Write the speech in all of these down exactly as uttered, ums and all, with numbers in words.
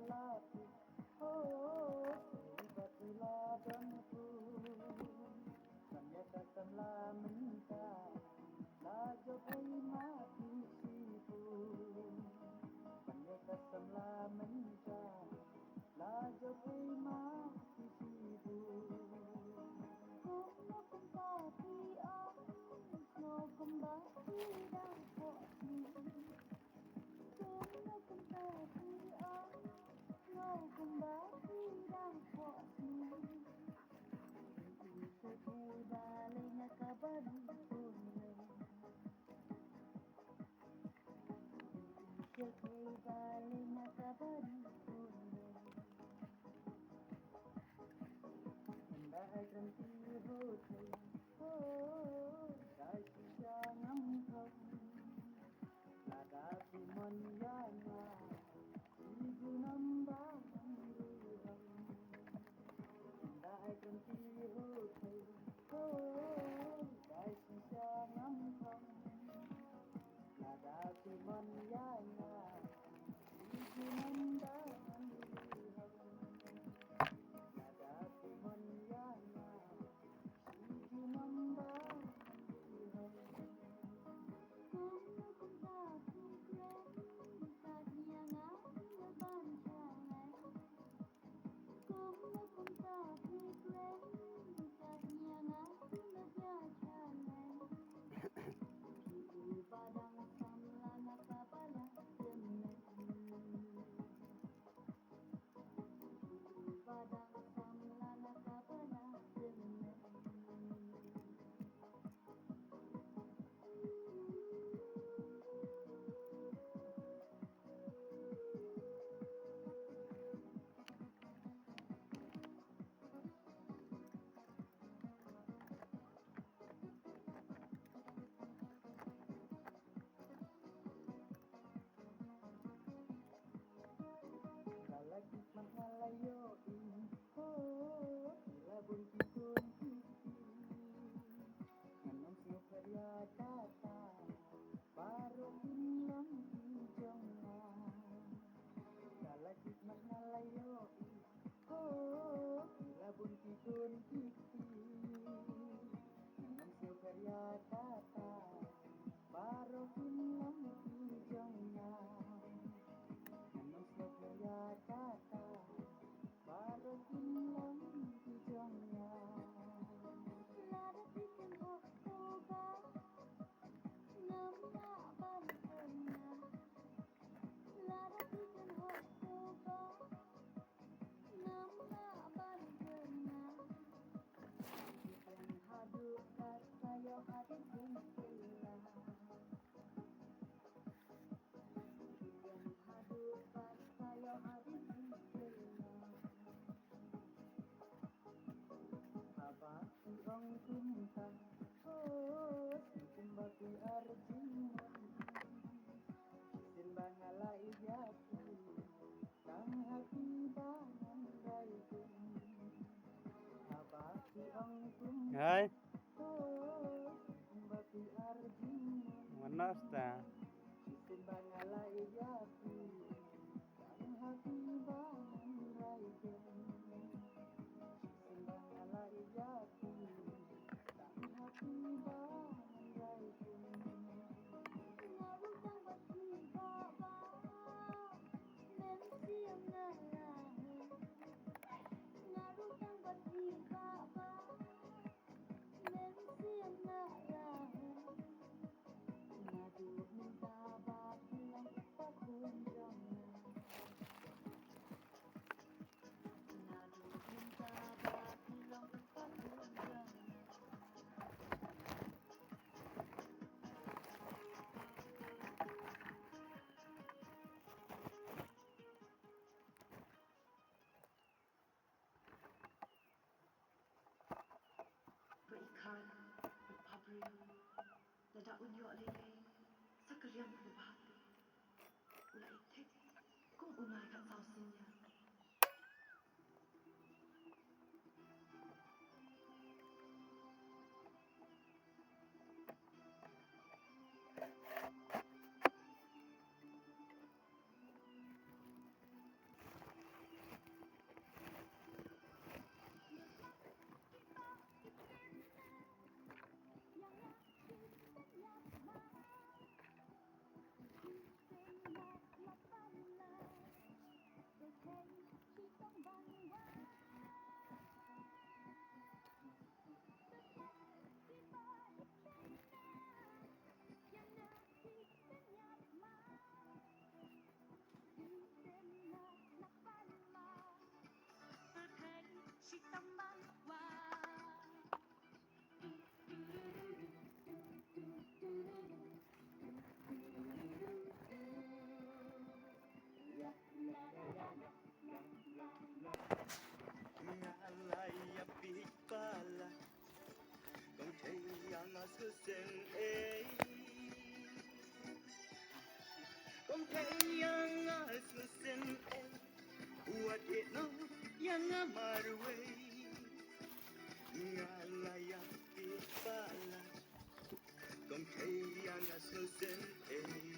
la phi, oh, phi ba phi la don pun. Ban ïa ka samla mynta la jop ei ma phi shibun. Ban ïa ka samla mynta la jop ei ma phi shibun. Kumno kumta phi ong, kumno kumba phi dang pok ni. Kumno kumta phi ong, kumno kumba phi dang pok ni. Phi shu khie balei na ka bari pun lei. Phi shu khie balei na ka bari pun lei. Ynda ai kren phi ho thei, oh, dei shisha ngam thong. Lada phi mon ïa nga, phi junom ba ngan ri hok. Ynda ai kren phi ho thei, oh, dei shisha ngam thong. Lada phi mon ïa nga, phi junom ba ngan ri hok. Lada phi mon ïa nga, phi junom ba ngan ri hok. Kumno kumta phi kren, kat ïa nga na ban shalai. Kumno kumta phi kren, kat ïa nga na ban shalai. Phi u ba dang samla na ka ba la tymmen. Ka la kit mat nga la ïohi, oh, la bun ki khun ki kti. Ngan ym sngewthuh ïa kata, baroh kin long ki jong nga. Ka la kit mat nga la ïohi, oh, la bun ki khun ki kti. Ngan ym sngewthuh ïa kata, baroh kin long ki jong nga. Ngan ym sngewthuh ïa kata, baroh kin long ki jong nga. Lada phi kynhok shuh ba ngam lah ban kren nga. Lada phi kynhok shuh ba ngam lah ban kren nga. Phi kren haduh kat ka ïoh hadien phin kylla. Phi kren haduh kat ka ïoh hadien phin kylla. Haba phi ong kumta, oh, kumba phi arjing mon. Shisien ba nga la ïeit ïa phi, tang ha phi ba ngan rai kum. Haba phi ong kumta, hai, oh, kumba phi arjing mon. Mana sta? Shisien ba nga la ïeit ïa phi, tang ha phi ba ngan rai kum. Shisien ba nga la ïeit ïa phi, tang ha phi ba ngan rai kum. Nga ruh tang bad phi Baba, mem siem nga la heh. Nga ruh tang bad phi Baba, mem siem nga la heh. Naduh mynta ba phi long u pa khun jong nga. Naduh mynta ba phi long u pa khun jong nga. Ba i kha, ba i pha briew, lada un ïoh lei lei sa ka riam kaba bha te, u la ïeit thik kum u nai khatsaw sien ïa. Sen ei. Kom khei ïa nga sngewsih ei. Wat ïeh noh ïa nga marwei. Nga la ïap ïa palat. Kom khei ïa nga sngewsih ei.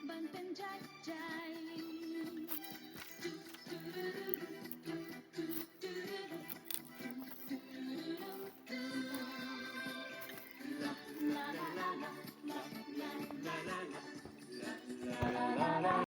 Ban pynjah jai.